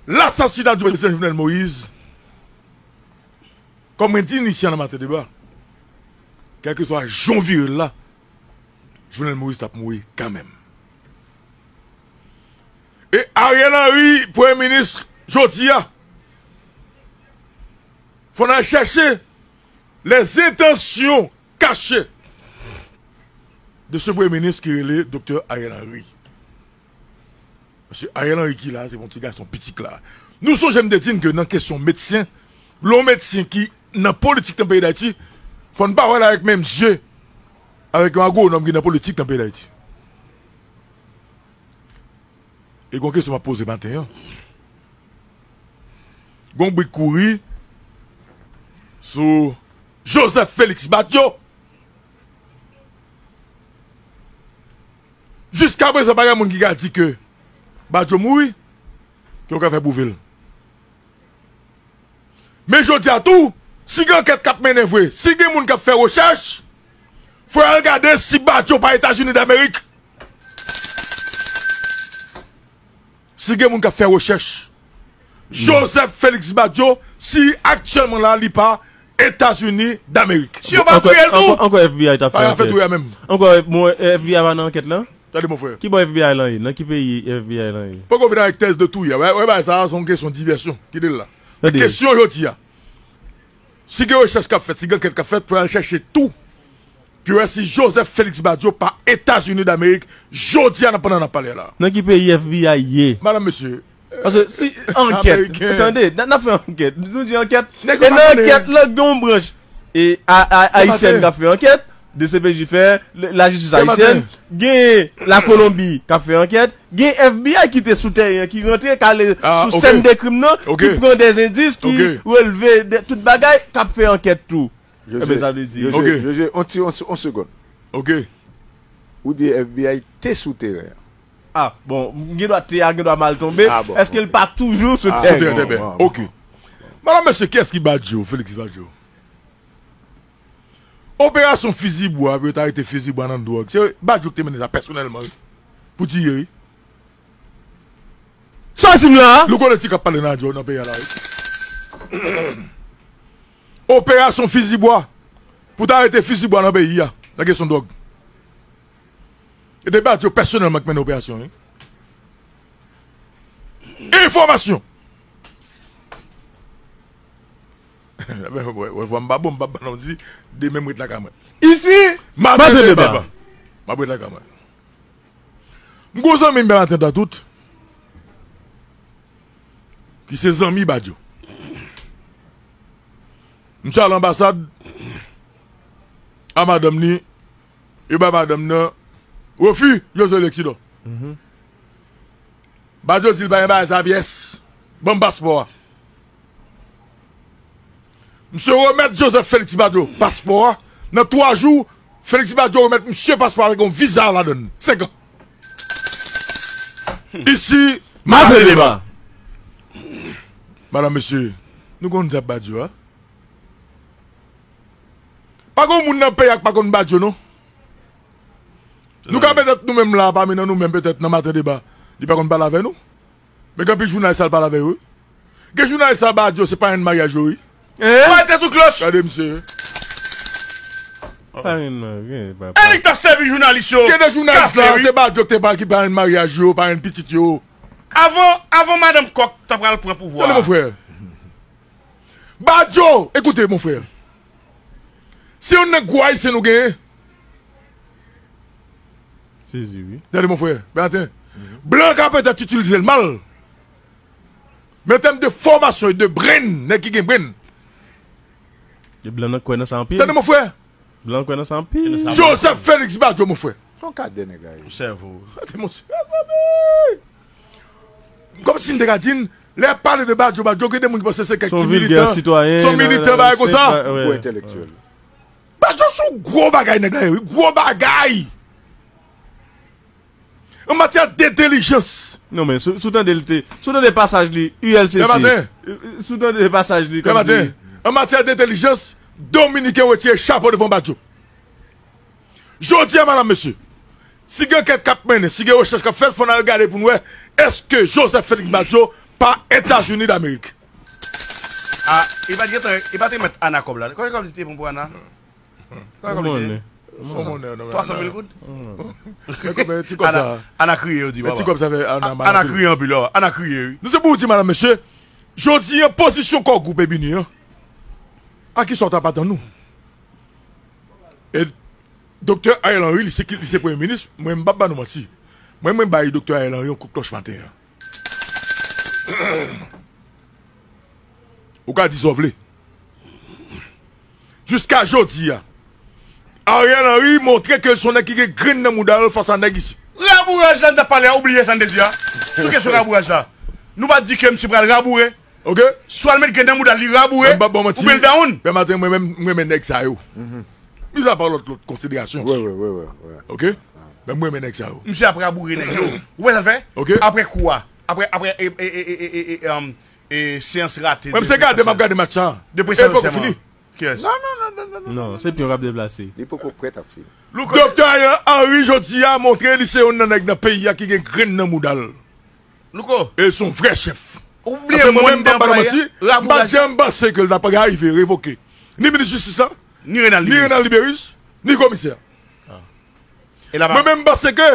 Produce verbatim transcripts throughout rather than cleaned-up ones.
lasasina di prezidan Jovenel Moïse, kòm mwen di n isi a nan Maten Deba, kèlkeswa jan w vire l la, Jovenel Moïse t ap mouri kanmenm. E Ariel Henry, premye minis, jodi a, fò n al chèche les intentions cachées de ce premye minis ki rele Doktè Ariel Henry. Mesye Ariel Henry ki la, se pa yon ti gason piti k la. Nou sonje m te di n ke nan kesyon medsen, lè yon medsen ki nan politik nan peyi Dayiti, fò n pa wè l avèk menm zye avèk yon agwonòm ki nan politik nan peyi Dayiti. E gon kesyon m ap poze maten an. Gon bri k kouri sou Joseph Félix Badio. Jiskaprezan, pa gen moun ki ka di ke Badio mouri, ke yo ka fè pwouve l. Men jodi a tou, si gen ankèt k ap mennen vre, si gen moun k ap fè rechèch, fò y al gade si Badio pa Etazini Damerik. Si gen moun k ap fè rechèch, Joseph Félix Badio, si aktyèlman la, li pa Etazini Damerik. Si yo pa touye l tou. Ankò, ankò F B I t ap fè ankèt. Ankò F B I pa nan ankèt lan? Tande, mon frè. Ki bò F B I lan ye? Nan ki peyi F B I lan ye? Poko vin avèk tèz de touye. Wè, wè, bagay sa a, se yon kesyon divèsyon. Kite l la. Kesyon jodi a. Si gen rechèch k ap fèt, si gen ankèt k ap fèt, fò y al chèche tou. Pou yo wè si Joseph Félix Badio pa Etazini Damerik, jodi a, nan pandan n ap pale la. Nan ki peyi F B I ye? Madanm, mesye. Paske si ankèt, tande, n ap fè ankèt. Nou di ankèt, e nan ankèt lan, gen yon branch e ayisyèn k ap fè ankèt, D C P J fè, lajistis ayisyèn, gen Lakolonbi k ap fè ankèt, gen F B I ki te sou tèren an, ki rantre kale sou sèn de krim nan, ki pran dè endis, ki relve tout bagay, k ap fè ankèt tou. Ebyen, sa vle di. Joje, Joje, on ti, on, on segonn. Ok. Ou di F B I te sou teren an. Ah, bon, gen dwa te a, gen dwa mal tonbe. Ah, bon, èske l pa toujou sou teren an? Sou teren, byen. Ok. Madanm, mesye, kiyès ki Badio, Félix Badio? Operasyon Fizibwa, pou yo ta arete Fizibwa nan dwòg. Se Badio ki te mennen sa pèsonèlman, wi. Pou tiye, wi. Sa w di m la? Louko Leti k ap pale nan radyo nan peyi a la, wi. Operasyon Fizibwa. Pou ta arete Fizibwa nan peyi a, nan kesyon dwòg. E te Badio pèsonèlman k mennen operasyon, wi. Enfòmasyon. Wè, wè, vwa m pa bon, m p ap ban non, m di, demen m ret lakay mwen. Isi, Maten Deba. M ap ret lakay mwen. M gon zanmi m bèl maten tout, ki se zanmi Badio. Misye al anbasad a madanm li, yo bay madanm nan refi, yo jwenn leksidan. Badio di l pa gen bagay sa pyès. Ban m paspò a. Misye remèt Joseph Félix Badio paspò a. Nan twa jou, Félix Badio remèt misye paspò a avèk yon viza ladan l. Senk an. Isi, Maten Deba. Madanm, mesye, nou konn dyab Badio a. Pa gen moun nan peyi a k pa konn Badio, non. Nou ka petèt nou menm la, pami nan nou menm, petèt nan Maten Deba, li pa konn pale avè nou. Men gen anpil jounalis sa l pale avè yo, wi. Gen jounalis sa Badio, se parenn maryaj yo, wi. Hein? Mwen tèt ou kloch. Gade misye. Parenn maryaj, papa. E li k t ap sèvi jounalis yo. Gen de jounalis la, se Badio k te pa ki parenn maryaj yo, parenn pitit yo. Avan, avan madanm kòk ta pral pran pouvwa. Tande, mon frè. Badio, écoutez, mon frère. Se youn nan gwo ayisyen nou genyen. Sezi, wi. Tande, mon frè, Bènaten. Blan ka petèt itilize l mal. Men an tèm de fòmasyon e de brain, nèg ki gen brain. E blan nan kwè nan sa anpil. Tande, mon frè. Blan kwè nan sa anpil. Joseph Félix Badio, mon frè. Yon kadè nèg la ye. Sèvo. Tande, mon frè. Kòmsi n te ka di n, lè y ap pale de Badio, Badio, gen de moun ki panse se kèk ti militan. Se yon militan, bagay konsa. Gwo entèlektyèl. Badio se yon gwo bagay nèg la ye, wi, gwo bagay. An matyè dentèlijans. Non, men, si, si w tande l te, si w tande pasaj li, U L C C. Dematen. Si w tande pasaj li, kòmsi. Dematen. An matyè dentèlijans, Dominiken retire chapo devan Badio. Jodi a, madanm, mesye, si gen ankèt k ap mennen, si gen rechèch k ap fèt, fò n al gade pou n wè, èske Joseph Félix Badio pa Etazini Damerik. Ah, e pa t gentan, e pa te mèt Ana kòb la. Konbyen kòb li te pran pou Ana? Konbyen kòb li te? Son monnen, non, twa san mil goud? Men konbyen ti kòb sa? Ana kriye, yo di, men ti kòb sa fè Ana mal anpil. Ana kriye anpil, wi. Ana kriye, wi. Nou se pou w di, madanm, mesye, jodi an, pozisyon Core Group e bini an. A ki sa w t ap atann nou? E Doktè Ariel Henry, li se ki, li se premye minis, mwen m p ap ba nou manti. Mwen, mwen bay Doktè Ariel Henry yon kout klòch maten an. Ou ka di sa w vle. Jiska jodi a, Ariel Henry montre ke l se yon nèg ki gen grenn nan mouda l fas a nèg isi. Rabouraj la, n t ap pale a, ou bliye sa n te di a? Sou kesyon rabouraj la. Nou pa t di ke misye pral raboure? Ok? Swa l met grenn nan mouda l, li raboure, mwen m p ap ba w manti, oubyen l down. Pè Maten, mwen menm, mwen renmen nèg sa yo. Mis apa lòt, lòt konsiderasyon. Wi, wi, wi, wi, wi. Ok? Men mwen renmen nèg sa yo. Misye ap raboure nèg yo. Ou wè sa l fè? Ok. Apre kou a, apre, apre, e, e, e, e, e, e, um, e, seyans rate. Mwen, m se gade, m ap gade match sa. De prestasyon sèlman. Epòk fini. Kiyès? Non, non, non, non, non, non, non, se pyon k ap deplase. Li poko prèt ap fini. Doktè Henry jodi a montre li se youn nan nèg nan peyi a ki gen grenn nan mouda l. Louko. E se yon vrè chèf. Ou bliye moun nan pale a? Paske mwen menm, m p ap ba nou manti, m pa t janm panse ke l t ap rive revoke ni minis jistis la, ni Renald Liberis, ni komisè a. Mwen menm, m panse ke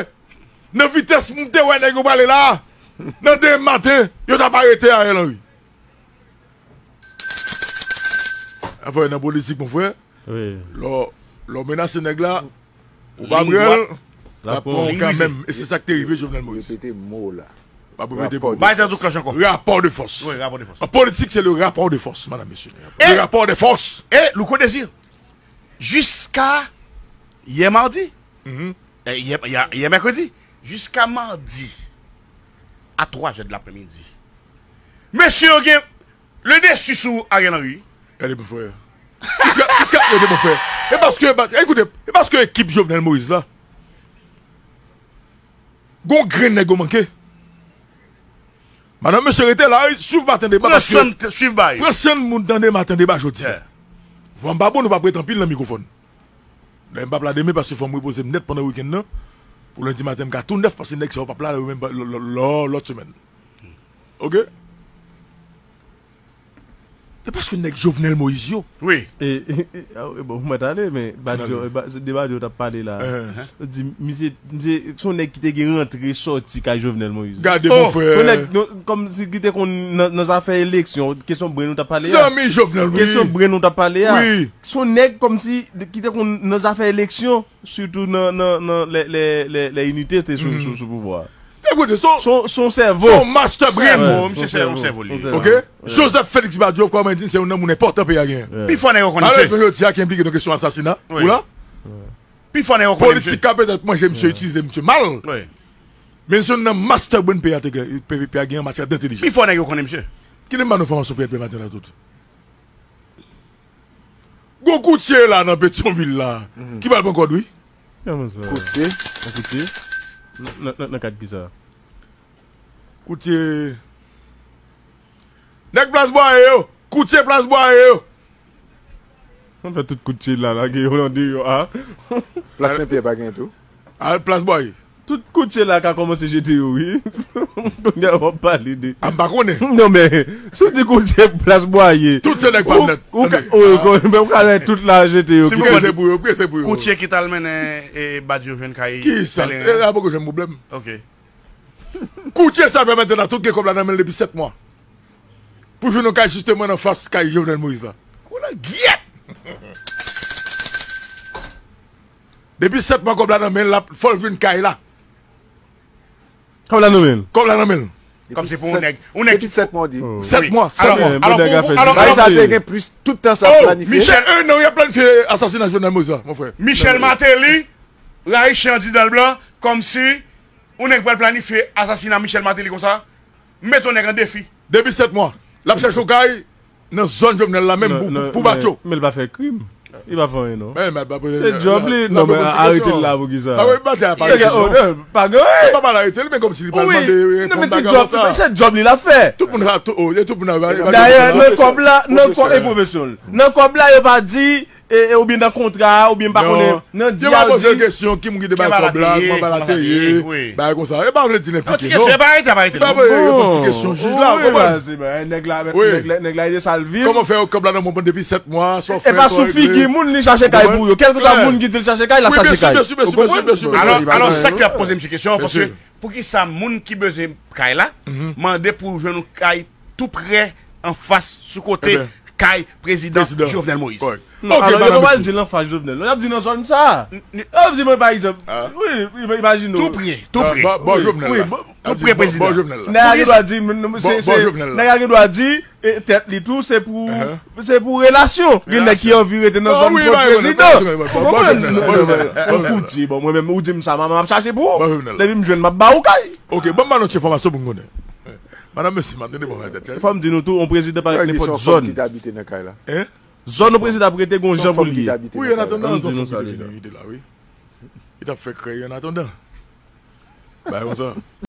nan vitès m te wè nèg yo prale la, nan demen maten, yo t ap arete Ariel Henry. Afè nan politik, mon frè, lè w, lè w menase nèg la, ou pa pran l, l ap pran w kanmenm. E se sa k te rive Jovenel Moïse. Repete mo la. M ap repete mo. Bay tèt ou klòch ankò. Rapò de fòs. Wi, rapò de fòs. An politik, se le rapò de fòs, madam, mesye. Le rapò de fòs. E Louko Désir, jiska yè madi, eh, yè, yè, yè mèkredi, jiska madi a twa zè de lapremidi, mesye yo gen le desi sou Ariel Henry. Gade, mon frè. Jiska, jiska, gade, mon frè. E paske, e koute, e paske ekip Jovenel Moïse la gon grenn nèg yo manke. Madam, mesye, rete la, wi, swiv Maten Deba, paske pran san, swiv bay. Pran san moun tande Maten Deba jodi a. Van m pa bon, nou p ap ret anpil nan mikwofòn. Lè m p ap la demen, paske fò m repoze m nèt pandan wikenn nan. Pou lendi maten, m ka tou nèf, paske nèg sa yo p ap la, yo menm, lò, lò, lò, lòt semèn. Ok? E paske nèg Jovenel Moïse yo. Wi. E, e, e, a, e, bon, mwen t ale, men Badio, e, ba, se de Badio t ap pale la. Di, misye, misye, se yon nèg ki te gen rantre sòti kay Jovenel Moïse. Gade, mon frè. Se yon nèg, non, kòmsi ki te konn nan, nan zafè eleksyon, kesyon brenn ou t ap pale a. Zanmi Jovenel, wi. Kesyon brenn ou t ap pale a. Wi. Se yon nèg kòmsi ki te konn nan zafè eleksyon. Sitou nan, nan, nan lè, lè, lè, lè Inite te sou, sou, sou pouvwa a. Te koute, se yon, se yon, se yon sèvo. Se yon master brain. Sèvo, misye se yon sèvo li ye. Ok? Joseph Félix Badio, kòman di, se youn nan moun enpòtan peyi a genyen. Pi fò nèg yo konnen misye. Malèrezman, jodi a ki enplike nan kesyon asasina. Wi. Ou la? Pi fò nèg yo konnen misye. Politik ka petèt manje misye, itilize misye mal. Wi. Men se youn nan master brain peyi a te gen, pe-, peyi a genyen an matyè dentelijans. Pi fò nèg yo konnen misye. Kite m ba nou enfòmasyon pou yè demen maten la tout. Gon koutye la nan Petyonvil la, ki pral pran kòd, wi. Kòman sa? Koutye? Yon koutye? Nan, nan, nan, nan kad ki sa? Koutye. Nèg Plas Bwaye yo! Koutye Plas Bwaye yo! Sa fè tout koutye la, lage yo nan deyò a. Plas Senpyè pa gen tou? A, Plas Bwaye. Tout koutye la ka kòmanse jete yo, wi. Kounye a w ap pale de. A, m pa konnen. Non, men, si w di koutye Plas Bwaye. Tout se nèg pa m nèt. Ou ka, wi, men ou ka wè tout la jete yo. Si m konprann, prese pou yo, prese pou yo. Koutye ki t al mennen, e, Badio jwenn kay pèleren. Ki sa? E, a poko jwenn pwoblèm. Ok. Koutye sa pèmèt la tout gen kòb la nan men l depi sèt mwa. Pou jwenn yon kay jisteman nan fas kay Jovenel Moïse la. Koulè gyèt! Depi sèt mwa kòb la nan men l, l ap, fò l jwenn kay la. Kòb la nan men l. Kòb la nan men l. Kòm se pou yon nèg, yon nèg depi sèt mwa, w di. Sèt mwa, sèt mwa. Alò, alò, pou, pou, alò, bagay sa te gen plis tout tan sa planifye. Michel, un an, y ap planifye asasina Jovenel Moïse la, mon frè. Michel Martelly, rayi chen an di dan l blan, kòmsi yon nèg pral planifye asasina Michel Martelly konsa. M mete yon nèg an defi. Depi sèt mwa, l ap chèche yon kay nan zòn Jovenel la menm pou, pou bat yo. Men, men l pa fè krim. Li pa fè anyen, non. Se djòb li. Non, men arete l la pou ki sa? Pa gen anyen. Pa gen anyen. Papa l arete l, men kòmsi li pral mande reponn bagay konsa. Se djòb li l ap fè. Tout moun, tout, oh, e tout moun. Dayè, nan kòb la, nan kòb, e pwofesyonèl. Nan kòb la, yo pa di, e, e, oubyen nan kontra, oubyen m pa konnen, nan diyal di. Yo pa poze l kesyon, ki moun ki te bay kòb la, kòman bagay la te ye, bagay konsa. E pa vle di l enplike, non. Ti kesyon, e pa rete, pa rete, non. Li pa voye reponn ti kesyon jij la, ou konprann? Nèg la, nèg la, nèg la, e de sa l viv. Kòman fè kòb la nan men w depi sèt mwa, sa w fè, sa w regle. E pa sou figi moun li chache kay pou yo. Kèlkeswa moun ki di l chache kay, l ap chache kay. Ou konprann? Alò, alò, sa k fè ap poze misye kesyon an, paske poukisa moun ki bezwen kay la mande pou jwenn yon kay tou prè anfas sou kote kay prezidan Jovenel Moïse. Non, alò, yo pa pral di l anfas Jovenel. Non, y ap di nan zòn sa a. Y ap di, mwen, pa egzanp, wi, imajine w. Tou prè, tou prè. Bò Jovenel la. Tou prè prezidan. Nèg la gen dwa di, se, se, nèg la gen dwa di, e, tèt li tou, se pou, se pou relasyon. Gen nèg ki anvi rete nan zòn kot prezidan. Ou konprann? Ou koute, bon, mwen menm, ou di m sa, m ap chache pou ou. Depi m jwenn, m ap ba ou kay. Ok, ban m ba nou ti enfòmasyon pou n konnen. Madanm, mesi, m ap tande bon tèt chaje. Fò m di nou tou, yon prezidan pa ret nenpòt zòn. Zòn yon prezidan ap rete gon jan pou l ye. Wi, an atandan, zòn fanm ki te vini, li te la, wi. Li t ap fè krèy an atandan. Bagay konsa.